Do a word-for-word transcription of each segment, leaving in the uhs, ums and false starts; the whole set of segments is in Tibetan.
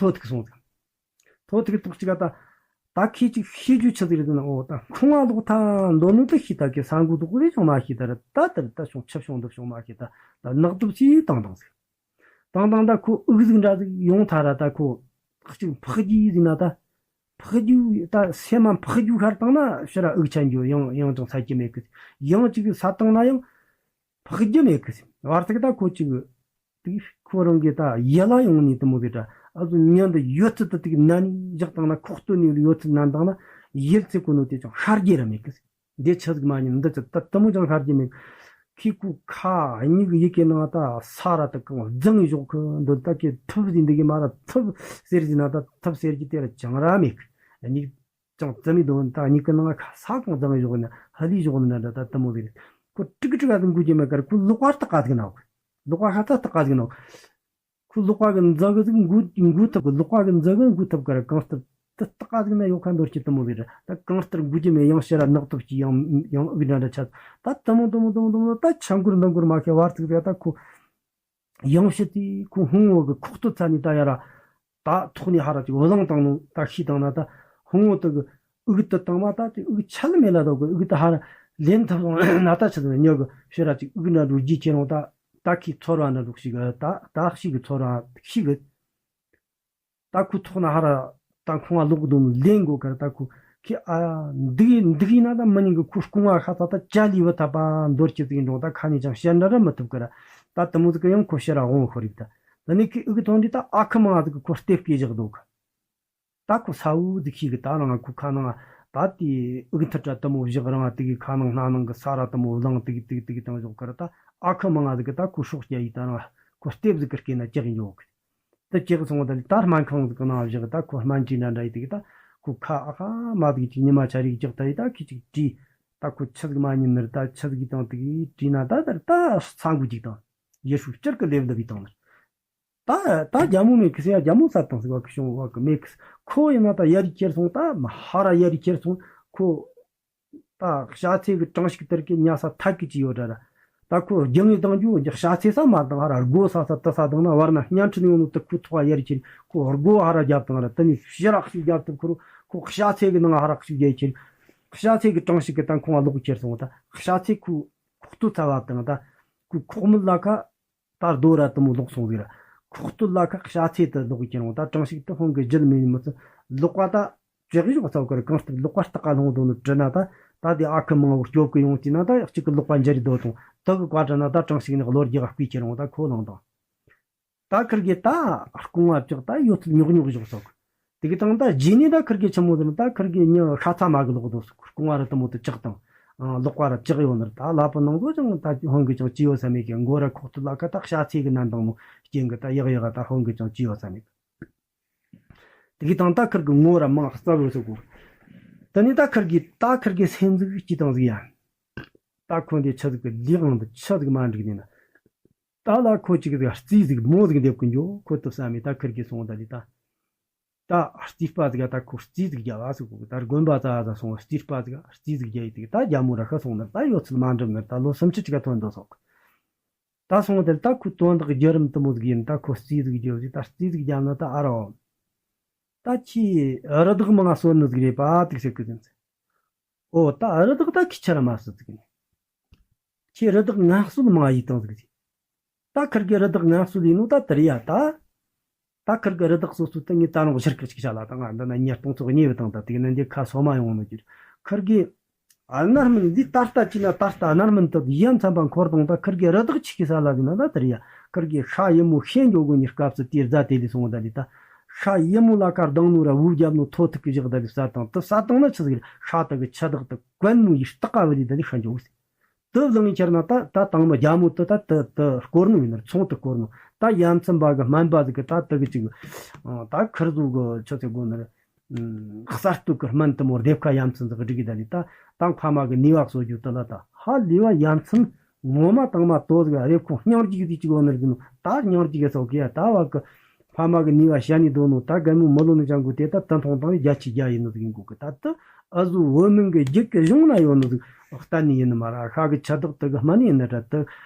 ཐོ་ཐུག་སོང་ཟིག་ཐོ་ཐུག་ཐོག་ཅིག་ག་ད། ད་ཁྱེད་ཅིག་ཤེས་རྒྱུ་ཆི་ཟིག་རེད་ཟེར་ན། འོ་ད་ཁང་བ་ལོག་ཐལ་འདོད་ནོ་དེ་ཤེས། ད་ཁྱེད་ས་འགུལ་དོག་རེ་ཅང་མ་ཤེས། ད་ར་ད་ད་ར་ད་བྱུང་ཆི་བྱུང་འདི་བྱུང་མ་ཤེས། ད་ད་ནག་དུབ་ཅིག་བཏང་བཏང་ཟིག་བཏང་བཏང་ད་ཁོ་དབུགས་ཟིག་འདྲ་ཟིག་ཡོང་ཐལ་ར། ད་ཁོ་གཅིག་འཕགས་རྒྱུ་ཟིག་ན་ད། འཕགས་རྒྱུ་ད་སེམས་མ་འཕགས་རྒྱུ་ཤར་བཏང་ན་ཕྱིར་ར་དབུགས་ཆད་འགྱོ། ཡང་ཡང་ཅང་ཚ་རྒྱུ་མེད་གི། ཡང་ཅིག་ས་བཏང་ན་ཡང་འཕགས་རྒྱུ་མེད་གི། བར་ཐག་ད་ཁོ་ཅིག་དེ་ཁོ་རང་གི་ད་ཡིད་ལ་ཡོང་ནི་དེ་མོ་ཟིག་ད། ཨ་ཟོ་ཉིན་འདི་ཡོད་ཚད་དེ་དེ་གི་ན་ནི་བཞག་བཏང་ན། ཁོག་སྟོད་ནས་ཡོད་ཚད་ན་བཏང་ན་ཡིད་ཚེ་གོ་ནོ་དེ་ཅང་ཤར་རྒྱུ་ར་མེད་གི། འདི་ཆི་ཟིག་མ་ཉན། འདི་ཆི་ད་དེ་མོ་ཅང་ཤར་རྒྱུ་མེད། ཁོས་ཁོ་ཁ་གཉིས་ཀྱི་ཡི་གེ་ནང་ད་ས་ར་ད་གང་རྫིང་བཞག་གི་འདུག་ད་ཁོས་ཐུབ་ཟིག་འདི་གི་མ་ར་ཐུབ་ཟེར་ཟིག་ན་ད་ཐུབ་ཟེར་རྒྱུ་དེ་ར་ཅང་ར་མེད་གི། གཉིས་ཀྱང་རྩ་མེད་འདུག་ད་གཉིས་ཀྱི་ནང་ཁ་ས་གང་རྫིང་བཞག་ན་ཧ་ལས་བཞག་ན་འདྲ་ད་དེ་མོ་ཟིག་རེད། ཁོ་ཀྲིག་ཀྲིག་ག་ཟིག་འགུལ་རྒྱུ་མེད་ཀར་ཁོ་ལག་པ་སྟག་ག་ཟིག་ན། ལག་པ་ཤ་ཚ་སྟག་ག་ཟིག་ན། ཁོ་ལག་པ་གི་འཛག་གི་ཟིག་འགུལ་འགུལ་ཐུབ་གི། ལག་པ་གི་འཛག་གི་འགུལ་ཐུབ་གི་ར། གང་ལྟར་དེ་སྟག་ག་ཟིག་ན་ཡོད་ཁ་འདོར་གྱི་དེ་མོ་ཟིག་རེད། ད་གང་ལྟར་འགུལ་རྒྱུ་མེད། ཡང་ཕྱིར་ར་ནག་ཐུབ་ཀྱི། ཡང་ཡང་དབུགས་འདྲ་འདྲ་ཆད། ད་དེ་མོ་དེ་མོ་དེ་མོ་དེ་མོ་ད་ཆ་འགུལ་འདང་འགུལ་མ་ཁེལ་བར་ཚིག་ཟིག་ད་ཁོ་ཡང་ཕྱིར་དེ་ཁོ་ཕུང་བོ་གི་ཁོག་ཏུ་ཚ་ནི་ད་ཡ་ར། ད་ཐོག་ནས་ཧ་ར་ཅིག་བླངས་བཏང་ནོ་ད་ཤེས་བཏང་ན། ད་ཕུང་བོ་དེ་གི་དབུགས་དེ་བཏང་མ་ད་ཅིག་དབུགས་ཆད་མེད་ལ། ད་གི་དབུགས་དེ་ཧ་ར་ལེན་ཐུབ་སོང་ན། ད་ཆི་ཟེར་ན་ཉོ་གི་ཕྱིར་ར་ཅིག་དབུགས་འདྲ་འགྲོ་རྒྱུ་ཁྱེར་རུང་ད། ད་ཁོས་ཚོར་བ་འདྲ་འགྲོ་ཞིག་གི། ད་ད་ཤིག་གི་ཚོར་བ་ཤིག་གི། ད་ཁོ་ཐོག་ན་ཧ་ར་ད་ཁང་བ་ལོག་དོན་ལེན་དགོས་ཀར། ད་ཁོ་ཁོས་ཨ་འདི་འདི་ཡིན་ན་ད་མི་ཉན་གི། ཁོ་རྐང་བ་ཤ་ཚ་ད་ཅ་ལི་བུ་ཐབ་པ་འདོར་གྱི་ཟིག་འགྲོ། ད་ཁ་ནས་ཅང་བཤད་འདྲ་ར་མི་ཐུབ་ཀར། ད་དེ་མོ་ཟིག་གི་ཡང་ཁོ་ཕྱིར་ར་འོང་ཤོར་རིག་ད་ད་ནི་ཁོས་དབུགས་ཐོན་དུས་ད་ཨ་ཁུ་མང་ཟིག་གི་ཁོ་ལྟེབ་སྐྱེས་བཞག་འདུག་ད་ཁོ་ས་འུ་ཟིག་ཤིག་གི་ད་རང་ཁོ་ཁ་ནང་ད་དེ་དབུགས་མཐུད་ར་དེ་མོ་བཞག་རང་དེ་གི་ཁ་ནང་སྣ་ནང་གི་ས་ར་དེ་མོ་བླངས་དེ་གི་དེ་གི་དེ་གི་བཏང་བཞག་ཀར། ད་ཨ་ཁུ་མང་ཟིག་གི་ད་ཁོ་སྲོག་སྐྱེལ་ཡི་ད་རང་ཁོ་ལྟེབ་ཟིག་གི་སྐྱེས་ན་ཅག་ཡོད་གི། དེ་ཅིག་སོང་བ་ད་ལི་ད་སྨན་ཁང་ཟིག་གི་ནང་བཞག་ད་ཁོ་སྨན་བཅོས་འདྲ་འདྲ་ཡི་དེ་གི་ད་ཁོ་ཁ་ཨ་ཁ་མ་དེ་གི་ཅིག་ཉི་མ་ཆ་རེ་གི་ཅག་ད་ཡི་ད་ཁོས་ཅིག་བྲིས། ད་ཁོ་ཆི་ཟིག་མ་ཉན་ནི་རེད། ད་ཆི་ཟིག་གི་དང་དེ་གི་བྲིས་ན་ད་ད་ད་ཚ་འགུལ་ཅིག་དང་ཡེ་ཤུ་སྤྱིར་གི་ལེབ་ལེབ་ཡི་དང་ནི། ད་ད་རྒྱ་མོ་མེད་གི་ཟེར་ཡ། རྒྱ་མོ་ས་དང་ཟིག་བ་གི་བྱུང་བ་གི་མེད་གི། ཁོ་ཡིན་ན་ད་ཡར་ཁྱེར་སོང་། ད་མ་ཧ་ར་ཡར་ཁྱེར་སོང་། ཁོ་ད་ཤ་ཚའི་གི་གྲངས་ཤིག་དེར་གི་ཉལ་ས་ཐག་གི་ཅི་ཡོད་ར་ར། ད་ཁོ་རྒྱང་ངེ་བཏང་རྒྱུ་ཤ་ཚའི་ས་མ་བཏང་ཧ་ར་སྒོ་ས་ས་དུ་ས་བཏང་ན་བར་ན་བརྙན་འཕྲིན་ཡོང་ནོ་དུ་ཁོའི་ཐོག་ཡར་ཁྱེར། ཁོ་སྒོ་ཧ་ར་རྒྱབ་བཏང་ར། དེ་ནས་ཕྱི་ར་ཞིག་རྒྱབ་ཐུབ། ཁོ་རུ་ཁོ་ཤ་ཚའི་གི་ནང་ཧ་ར་ཞིག་རྒྱལ་ཁྱེར། ཤ་ཚའི་གི་གྲངས་ཤིག་གི་ད་ཁོང་བ་ལོག་ཁྱེར་སོང་། ད་ཤ་ཚའི་ཁོ་ཁོག་ཏུ་ཚ་བ་བཏང་། ད་ཁོའི་ཁོག་མིད་ལ་ཁ་ད་རྡོ་ར་དུ་མོ་ལོག་སོང་ཟིག་ར། ཁོག་སྟོད་ལ་ཁ་ཤ་ཚེ་དུ་ལོག་གི་ཁྱེར་འོང་། ད་གྲངས་ཤིག་ཏུ་ཧོང་གི་རྒྱུད་མེད་ནི་མི་ཚུ་ལོག་པ་ད་ཅེག་གི་ཞོག་ཚ་བ་ཀར་གང་ལྟར་ལོག་པ་སྟག་ག་ལྷུང་དོ་ནི་དྲི་ན། ད་ད་དེ་ཨ་ཁུ་མང་བོ་སྐྱོབ་གི་ཡོང་དུས་ན། ད་གཅིག་གི་ལོག་པ་འཇལ་རི་དོ་དང་དུ་གི་བཀའ་དྲི་ན། ད་གྲངས་ཤིག་ནི་གློ་རྒྱག་སྐུས་ཁྱེར་འོང་། ད་ཁོ་ལང་དང་། ད་ཁིར་གི་ད་རྐང་བ་བཅག་ད་ཡོད་ཚད་ཉོག་ཉོག་ཞོག་ཚ་གི། དེ་གི་དང་ད་རྗེས་ནས་ད་ཁིར་གི་ཆི་མོ་ཟེར་ན། ད་ཁིར་གི་ཉི་ཤ་ཚ་མ་གི་ལོག་དོ་སུ་རྐང་བ་ར་དུ་མོ་དུ་བཅག་དང་། ཨང་ལོག་པ་ར་བཅག་ཡོད་ནི་རེད། ད་ལ་པ་ནང་དུ་ཅང་ད་ཧོང་གི་ཅང་ཅི་ཡོད་ས་མེད་གི། མགོ་ར་ཁོག་ཏུ་ལ་ཁ་ད་ཤ་ཚེ་གི་ནན་དང་མོ་རྐྱེན་གི་ད་ཡག་ཡག་ད་ཧོང་གི་ཅང་ཅི་ཡོད་ས་མེད་གི། དེ་གི་དང་ད་ཁིར་གི་ངོ་ར་མང་རྩ་བོ་སུ་གོ། ད་ནི་ད་ཁིར་གི་ད་ཁིར་གི་སེམས་ཟིག་སྐྱིད་དང་ཟིག་ཡ། ད་ཁོ་འདི་ཆི་ཟིག་གི་ལི་ཨང་དུ་ཆི་ཟིག་མ་འགྲིག་ནི་ན། ད་ལ་ཁོ་ཅིག་ཟིག་རྩིས་ཟིག་མོ་ཟིག་འདེབས་གི་འགྱོ། ཁོ་ཏུ་བསམ་མེད་ད་ཁིར་གི་སོང་ད་ལི་ད། ད་རྩིས་པ་ཟིག་ད་ཁོ་རྩིས་ཟིག་རྒྱབ་བ་སུ་གོ་གི། ད་དགོན་པ་ཙ་ཙ་སོང་རྩིས་པ་ཟིག་རྩིས་ཟིག་རྒྱབ་ཡི་དེ་གི་ད་རྒྱ་མོ་ར་ཤི་སོང་ནི་ད་ཡོད་ཚད་མ་འགྲུབ་ནི་ད་ལོ་སུམ་ཅུ་ཅིག་ག་ཐོན་འདུག་སོག་ད་སོང་དེ་ད་ཁོ་དོན་དག་བརྒྱུད་རིམ་དུ་མོ་ཟིག་ཡིན། ད་ཁོ་རྩིས་ཟིག་རྒྱབ་ཟིག་ད་རྩིས་ཟིག་རྒྱབ་ན་ད་ཨ་རོ། ད་ཁྱི་རི་དྭགས་མང་ང་གསོད་ནི་ཟིག་རེད་པ་ཏིག་ཟེར་གི་ཟིན། ཨོ་ད་རི་དྭགས་ད་ཁྱི་ཆ་ར་མ་གསོད་ཟིག་ནི། ཁྱི་རི་དྭགས་ངན་གསོད་མང་ཡིས་བཏང་ཟིག་ཟིན། ད་ཁིར་གི་རི་དྭགས་ངན་གསོད་ཡིན་ནོ་ད་དེ་རེད་ཡ། ད་ད་ཁིར་གི་རི་དྭགས་སོ་སོ་ད་ངས་ད་རུང་གཞིར་གི་ཅིག་བྱ་ལ་ད་ང་འདི་ན་ཉེར་སྟོང་ཚོགས་ཉེ་བའི་དང་ད་དེ་གི་ནི་འདི་ཁ་སོ་མ་ཡོང་ནོ་གྱུར། ཁིར་གི་ཨ་ནར་མིན་འདི་ད་ལྟ་ཅི་ན་ད་ལྟ་ཨ་ནར་མིན་དུ་ཡ་མཚན་པ་འཁོར་དང་ད་ཁིར་གི་རི་དྭགས་ཆི་གི་ས་ལ་གི་ན་ད་དེ་རེད་ཡ། ཁིར་གི་ཤ་ཡི་མོ་ཤེས་འགྱོ་དགོ་ནི་སྐབས་སུ་དེ་རྫ་དེ་ལས་སོང་ད་ལི་ད། ཤ་ཡི་མོ་ལ་ཁ་ལྡང་ནོ་ར་འུ་རྒྱབ་ནོ་ཐོ་ཐུག་གི་བཞག་ད་ལི་ས་དང་དུ་ས་དང་ན་ཆི་ཟིག་རེད། ཤ་ད་གི་ཆ་དག་ད་གོན་མོ་ཡི་སྟག་ག་བ་ལི་ད་ལི་ཤ་འཇོག་ཟིག་དུ་བླངས་ཁྱེར་ན་ད་ད་དང་མ་རྒྱ་མོ་དུ་ད་དུ་དུ་སྐོར་ནོ་ཡིན་ནར་ཚོང་དུ་སྐོར་ནོ། ད་ཡ་མཚན་པ་གི་སྨན་པ་ཟིག་གི་ད་དུ་གི་ཅིག་ད་ཁིར་ཟུག་གི་ཆུ་ཚོད་དགོ་ནར་གསར་གཏོད་གི་སྨན་དུ་མོ་རྡེབ་ཁ་ཡ་མཚན་ཟིག་སྒྲིག་གི་ད་ལི་ད་ད་ཕ་མ་གི་ནུས་པ་གསོ་རྒྱུ་དུ་ལ་ད་ཧ་ལི་བ་ཡ་མཚན་ངོ་མ་དང་མ་དོ་ཟིག་རེབ་ཁོང་སྙིང་རྗེ་གི་ཅིག་གོ་ནར་གི་ནོ། ད་སྙིང་རྗེ་གི་སོ་གི་ཡ་ད་བ་གི་ཕ་མ་གི་ནུས་པ་ཤ་ནི་དོ་ནོ། ད་རྒན་མོ་མི་ལོ་ནི་ཅང་གོ་དེ་ད་དུ་མཐོང་དང་རྒྱ་ཆེ་རྒྱ་ཡིན་ནོ་ཟིག་ཡིན་གོ་གི། ད་དུ་ཨ་ཟུ་བོད་མིན་གི་རྒྱུད་གི་གཞུང་ན་ཡོད་ནོ་ཟིག་གཏན་ནི་ཡིན་ནི་མ་ར། ཤ་གི་ཆ་དག་དུ་གི་སྨན་ནི་ཡིན་ནི་ར། དུ་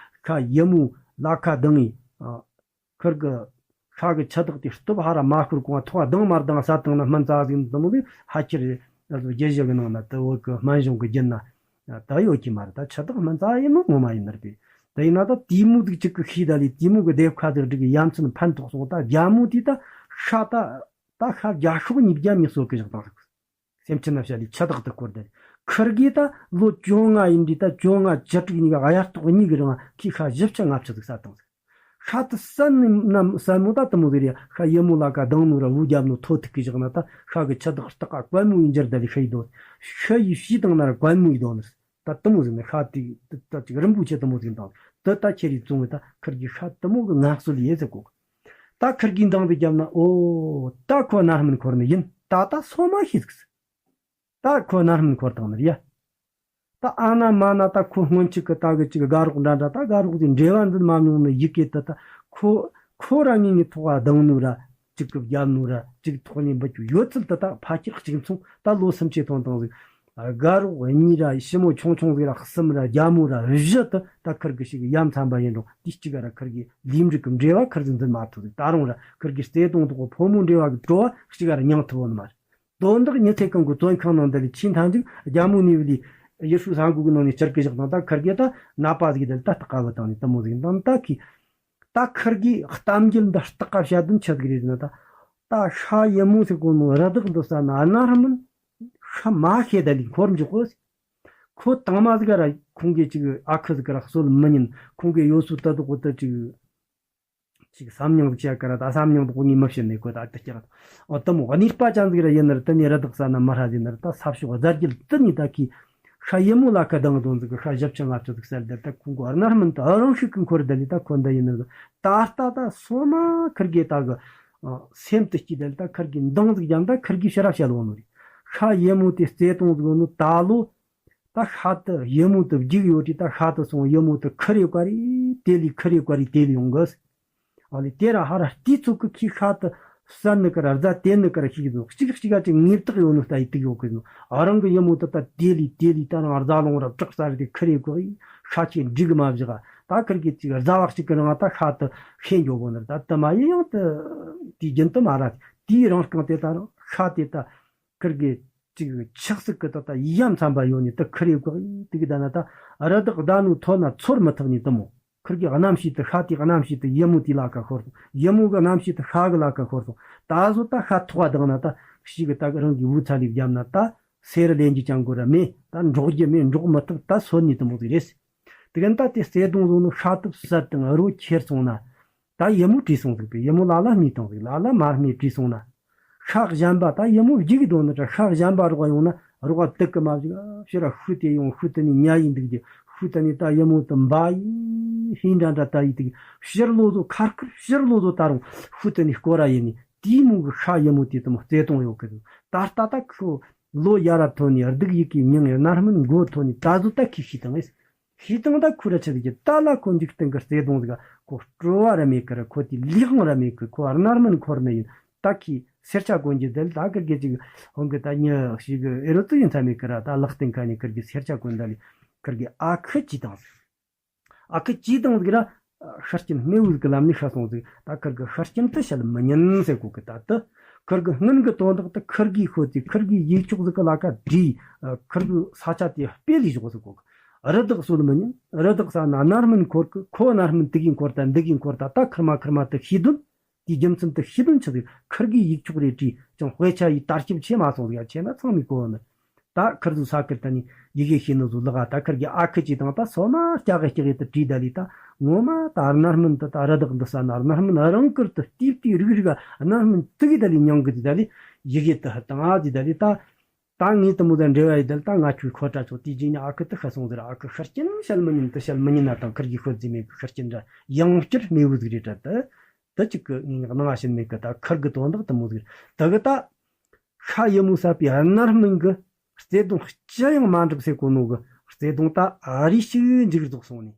ཁ་ཡི་མོ་ལ་ཁ་ལྡང་ཡི་ཁིར་གི་ ཤ་གི་ཆུ་དག་དེ་སྟོབས་ཧ་ར་མ་ཤོར་གོང་ཐོག་ལྡང་མ་ལྡང་ཟ་བཏང་ན་སྨན་རྩ་ཟིག་འདི་མོ་དེ་ཕལ་ཆེར་རྒྱུད་བཞི་གི་ནང་ན་དེ་བོད་གི་སྨན་གཞུང་གི་རྒྱུད་ན་ད་ཡོད་ཀྱི་མ་རེད། ད་ཆུ་དག་སྨན་རྩ་ཡིན་ནོ་ངོ་མ་ཡིན་ནི་རེད་པས། དེ་ཡིན་ན་ད་དེ་མོ་ཟིག་གཅིག་གི་ཤེས་ད་ལས་དེ་མོ་གི་སྡེབ་ཁ་ཟིག་སྒྲིག་གི་ཡ་མཚན་ཕན་ཐོགས་སོང་། ད་རྒྱ་མོ་དེ་ད་ཤ་ད་ད་ཤ་བརྒྱ་ཤོག་ཉིས་བརྒྱ་མི་གསོད་གི་བཞག་བཏང་ཟིག་སེམས་ཅན་ན་བཤད་ལས་ཆུ་དག་ཏུ་བསྐོར་ཏེ། ཁུར་གིས་ད་ལོ་བཅོ་ལྔ་ཡིན་དུས་ད་བཅོ་ལྔ་བཅུ་དྲུག་གཉིས་ཀ་གཡར་ཐོག་གཉིས་ཀྱི་རིང་ཁོས་ཤ་བཞི་བཅུ་ལྔ་བཅུ་ཟིག་བསད་བཏང་ཟིག་ཤ་དེ་བསད་ནི་ནམ་བསད་མོ་ད་དེ་མོ་ཟིག་རེད། ཤ་ཡི་མོ་ལ་ཀ་ལྡང་ནོ་ར་འུ་རྒྱབ་ནོ་ཐོ་ཐུག་གི་བཞག་ན་ད་ཤ་གི་ཆུ་དག་སྟག་ག་གོན་མོ་ཡིན་འགྱུར་ད་ལས་ཤི་ཡི་དོ། ཤི་ཡི་ཤི་དང་ན་ར་གོན་མོ་ཡི་དོ་ནི། ད་དེ་མོ་ཟིག་ནི་ཤ་དེ་ད་ཅིག་རིན་པོ་ཆེ་དེ་མོ་ཟིག་དང་དེ་ད་ཁྱེར་ཡི་བཙོང་བའི་ད་ཁུར་གི་ཤ་དེ་མོ་གི་ངལ་གསོ་ལས་ཡེ་ཟེར་གོ། ད་ཁུར་གིས་འདང་དུ་བརྒྱབ་ན། ཨོ་ད་ཁོ་རྣམ་སྨིན་འཁོར་ནི་ཡིན། ད་ད་སོ་མ་ཤེས་ཟིག་ད་ཁོ་རྣམ་སྨིན་འཁོར་བཏང་ནི་རེད་ཡ། ད་ཨ་ན་མ་ན་ད་ཁོ་སྔོན་ཆད་གི་ད་གི་ཅིག་དགའ་རོགས་འདྲ་འདྲ་ད་དགའ་རོགས་ཀྱི་འབྲེལ་བ་འཛིན་མ་མྱོང་ནི་ཡི་གེ་དེ་ད་ཁོ་ཁོ་ར་ངེས་ངེས་ཐོག་ག་ལྡང་ནོ་ར་ཅིག་གི་བརྒྱབ་ནོ་ར་ཅིག་ཐོག་ནས་འབུད་རྒྱུ་ཡོད་ཚུལ་དེ་ད་ཕལ་ཆེར་གཅིག་མཚུངས། ད་ལོ་སུམ་ཅུ་ཐོན་བཏང་ཟིག་དགའ་རོགས་གཉིས་ར་ཞི་མོ་ཆུང་ཆུང་ཟིག་ར་གསུམ་ར་རྒྱ་མོ་ར་བཞི་དེ་ད་ཁུར་གི་ཞིག་ཡ་མཚན་པ་ཡིན་རུང་དེ་གཅིག་ག་ར་ཁུར་གི་ལུས་འབྲེལ་གི་འབྲེལ་བ་ཁུར་ཟིག་འཛིན་མ་ཐུབ་ཟིག་ད་རུང་ར་ཁུར་གི་བརྩེ་དུང་དོག་གི་ཕོ་མོ་འབྲེལ་བ་གི་བྲོ་བ་གཅིག་ག་ར་མྱང་ཐུབ་བོ་ནི་མ་རེད། དོན་དག་ཉི་ཚེ་གང་གི་བཙོན་ཁང་ནང་འདི་ལས་ཆེས་མཐའ་མཇུག་རྒྱ་མོ་ནས་བུད་ལས་ཡུལ་ཤུལ་ས་འགུལ་གི་ནང་ནས་བསྐྱུར་གི་བཞག་དང་། ད་ཁུར་གི་ད་ནད་པ་ཟིག་འདི་ལ་ད་སྟག་ག་བུད་བཏང་ནས་དེ་མོ་ཟིག་དང་། ད་ཁི་ད་ཁུར་གི་གཏམ་རྒྱུད་འདི་སྟག་ག་བཤད་དོན་ཆི་ཟིག་རེད་ཟེར་ན། ད་ད་ཤ་ཡི་མོ་ཟེར་གོ་ནོ་རི་དྭགས་འདི་ཟ་ན་རྣམ་སྨིན་ཤ་མ་ཤེས་ད་ལས་འཁོར་འཇུག་གོ། ཁོ་དང་མ་ཟིག་ག་ར་ཁོང་གི་ཅིག་ཨ་ཁུ་ཟིག་ག་ར་གསོད་མི་ཉན། ཁོང་གི་ཡོད་སུ་ད་དུ་གོ་ད་ཅིག་ཅིག་བསམ་མྱོང་ཟིག་བྱ་ཀ་ར། ད་བསམ་མྱོང་དུ་གོ་ངས་མི་བྱེད་ནས་ཁོ་ད་ལྟ་སྐྱེ་ར། འོ་དེ་མོ་གནས་པ་ཅན་ཟིག་ར་ཡིན་ན་ར། དེ་ནས་རི་དྭགས་ཟ་ན་མི་ཧྲ་ཟིག་ན་ར། ད་ས་ཕྱོགས་གཟར་རྒྱལ་དེ་ནས་ད་ཁི་ཤ་ཡི་མོ་ལ་ཁ་གདང་དོན་ཟིག་གི་ཤ་བཞི་བཅུ་ལྔ་བཅུ་ཟིག་བསད་དེ། ད་ཁོང་གོ་རྣམ་སྨིན་དུ་རང་ཤུགས་ཀྱིས་འཁོར་དེ་ལས་ད་ཁོ་འདི་ཡིན་ན་ད་ལྟ་ད་སོ་མ་ཁུར་གི་ད་གི་སེམས་དུ་སྐྱིད་དེ་ལས་ད་ཁུར་གི་འདང་ཟིག་རྒྱབ། ད་ཁུར་གི་ཕྱི་ར་བཤད་ལོ་ནོ་རེད། ཤ་ཡི་མོ་དེ་བརྩེ་དུང་ཟིག་ནོ་ད་ལོ། ད་ཤ་དེ་ཡི་མོ་དེ་བརྒྱུགས་ཡོད་དུས། ད་ཤ་དེ་སོང་ཡི་མོ་དེ་ཁུར་ཡོད་ཀ་རེད། དེ་ལས་ཁུར་ཡོད་ཀ་རེད། དེ་ལས་ཡོང་གི། ཨ་ལས་དེ་ར་ཧ་ར་དེ་ཚོ་གི་ཁྱི་ཤ་དེ་བསད་ནི་ཀ་ར་རྫ་དེད་ནི་ཀ་ར་ཤེས་ཀྱི་འདུག་གཅིག་གཅིག་ག་ཅིག་ངེས་བཏགས་ཡོད་ནི་ལྟ་ཡི་དུག་ཡོད་གི་འདུག་ཨ་རང་གི་ཡི་མོ་དེ་ད་དེ་ལས་དེ་ལས་ད་རང་རྫ་ལོང་ར་བྲག་ས་རི་དེ་ཁུར་ཡོད་གི། ཤ་ཁྱི་འགྲིག་གི་མ་བཞག་ད་ཁུར་གི་ཅིག་རྫ་བ་གཅིག་གི་རང་ད་ཤ་དེ་ཤེས་འཇོག་གོ་ནི་རེད། ད་དེ་མ་ཡིན་ཡང་དེ་དེའི་རྒྱུན་དུ་མ་ར་དེའི་རང་རྐང་དེ་ད་རང་ཤ་དེ་ད། ཁུར་གི་ཅིག་ཆགས་སྲེད་ཀྱི་ད་ལྟ་ཡ་མཚན་པ་ཡོད་ནི་དེ་ཁུར་ཡོད་གི། དེ་གི་ད་ན་ད་རི་དྭགས་ད་ནུ་ཐོ་ན་ཚོར་མི་ཐུབ་ནི་དེ་མོ། ཁུར་གི་རྣམ་ཤེས་དེ་ཤ་དེ་རྣམ་ཤེས་དེ་ཡི་མོ་དེ་ལ་ཁ་ཤོར་སོང་། ཡི་མོ་གི་རྣམ་ཤེས་དེ་ཤ་གི་ལ་ཁ་ཤོར་སོང་། ད་གཟོད་ད་ཤ་ཐོག་བདག་ན་ད་ཤི་གི་ད་གི་རང་གི་བུ་ཚ་ལས་བརྒྱབ་ན་ད་སེ་རི་ལེན་གྱི་ཅང་གོ་ར་མེད། ད་འགྲོགས་རྒྱུ་མེད། འགྲོགས་མི་ཐུབ། ད་སོན་ནི་དེ་མོ་ཟིག་རེད། དེ་གན་ད་དེ་བརྩེ་དུང་བཟུང་ནོ་ཤ་དེ་བསད་དང་རོ་ཁྱེར་སོང་ན། ད་ཡི་མོ་བྲིས་སོང་ཟིག་པས། ཡི་མོ་ལ་ལ་རྨས་བཏང་ཟིག་ལ་ལ་མ་རྨས་བྲིས་སོང་ན། ཤ་གཞན་པ་ད་ཡི་མོ་བརྒྱུགས་གི་འདུག་ནི་ད་ཤ་གཞན་པ་རོགས་ཡོང་ན་རོགས་དུག་གི་མ་བཞག་ཕྱིར་ར་ཤུ་དེ་ཡོང་། ཤུ་དེ་ནས་ཉ་ཡིན་འདུག་རྒྱུ། ཤུ་དེ་ནས་ད་ཡི་མོ་དུ་འབའ་ཡི་ཧིན་འདྲ་འདྲ་ད་ཡི་དུག་ཕྱིར་ལོ་ཟོ་ཁར་ཁུར་ཕྱིར་ལོ་ཟོ་ད་རུང་ཤུ་དེ་ནས་སྐོར་ར་ཡིན་ནི་དེའི་མོ་གི་ཤ་ཡི་མོ་དེ་དུ་མོ་བརྩེ་དུང་ཡོད་གི་འདུག་ད་ལྟ་ད་ཁོ་ལོ་ཡ་ར་ཐོན་ནས་སྡུག་ཡི་གེ་མྱིང་ཡི་རྣམ་སྨིན་མགོ་ཐོན་ནས་ད་གཟོད་ད་ཁི་ཤི་དང་ངེས། ཤེས་དང་ད་ཁུ་ར་ཆི་ཟིག་གི་ད་ལ་ཁོ་འཇིག་རྟེན་གི་བརྩེ་དུང་ཟིག་ཁོ་སྤྲོ་བ་ར་མེད་གི་ར། ཁོ་དེ་ལས་དབང་ར་མེད་གི། ཁོ་རྣམ་སྨིན་འཁོར་ནི་ཡིན། ད་ཁི་སེར་ཆ་གོན་རྒྱུ་དེ་ལ་ད་ཁིར་གི་ཅིག་འོང་གི་ད་ཉི་ཤིག་གི་ཨེ་རོ་ཙི་ཡིན་ཚ་མེད་གི་ར། ད་ལག་སྟེང་ཁ་ནས་ཁིར་གི་སེར་ཆ་གོན་ད་ལི་ཁིར་གི་ཨ་ཁུ་ཅི་དང་ཟིག་ཨ་ཁུ་ཅི་དང་ཟིག་ར། ཤི་རྐྱེན་སྨྲེ་བོ་ཟིག་གི་ལམ་ནས་ཤི་སོང་ཟིག་ད་ཁིར་གི་ཤི་རྐྱེན་དེ་བཤད་མི་ཉན་ཟེར་གོ་གི། ད་དུ་ཁིར་གི་སྔོན་གི་དོན་དག་དེ་ཁིར་གི་ཤོད་ཙི་ཁིར་གི་ཡིག་ཆོག་ཟིག་གི་ལ་ཁ་བྲིས། ཁིར་གི་ས་ཆ་དེ་སྤེལ་ལས་ཞོག་ཟིག་གོ་གི། རི་དྭགས་གསོད་མི་ཉན། རི་དྭགས་ཟ་ན་རྣམ་སྨིན་འཁོར་གི། ཁོ་རྣམ་སྨིན་དེ་གིས་འཁོར་ད་འདི་གིས་འཁོར་ད། ད་ཁིར་མ་ཁིར་མ་དེ་ཤེས་དོན། དེའི་རྒྱུ་མཚན་དེ་ཤེས་དོན་ཆི་ཟིག་ཁིར་གི་ཡིག་ཆོག་རེ་བྲིས་ཀྱང་དཔེ་ཆ་ཡི་དར་ཁྱབ་ཆེ་མ་སོང་ཟིག་ཡ་ཆེ་ན་ཚང་མི་གོ་ནི། ད་ཁིར་ཟུ་ས་ཁིར་ད་ནི་ཡི་གེ་ཤེས་ནི་ཟུ་ལག་ད་ཁིར་གི་ཨ་ཁུ་ཅི་དང་ད་སོ་མ་སྐྱ་གི་སྐྱ་གི་དུ་བྲིས་ད་ལི་ད་ངོ་མ་ད་རྣམ་སྨིན་དུ་ད་རི་དྭགས་འདི་ས་ན་རྣམ་སྨིན་རང་ཁུར་དུ་ལྟིབ་ལྟིབ་རིག་རིག་རྣམ་སྨིན་དུ་གི་ད་ལི་མྱང་གི་ད་ལི་ཡི་གེ་དུ་ཧ་དང་ཨ་ཟི་ད་ལི་ད། ད་ངས་དུ་མོ་དང་འབྲེལ་བ་ཡི་དལ་ད་ང་ཁྱོའི་ཁོ་ཏྲ་ཆོག་དེའི་རྗེས་ནས་ཨ་ཁུ་དུ་ཤི་སོང་ཟེར། ཨ་ཁུ་ཤི་རྐྱེན་བཤད་མི་ཉན་དུ་བཤད་མི་ཉན་ན་དང་ཁིར་གི་ཤོད་ཟི་མེད་གི་ཤི་རྐྱེན་འདྲ་ཡང་བསྐྱར་སྨྲེ་བོ་ཟིག་རེད་དྲ་དུ། དུ་ཅིག་གི་ངས་སྣང་བ་བྱིན་མེད་གི་ད་ཁིར་གི་དོན་དག་དུ་མོ་ཟིག་རེད། དུ་གི་ད་ཤ་ཡི་མོ་ཟ་བའི་རྣམ་སྨིན་གི་བརྩེ་དུང་ཅི་ཡང་མ་འགྲུབ་ཟེར་གོ་ནོ་གི་བརྩེ་དུང་ད་ཨ་རི་ཞིག་འཇིག་རྫོགས་སོང་ནས།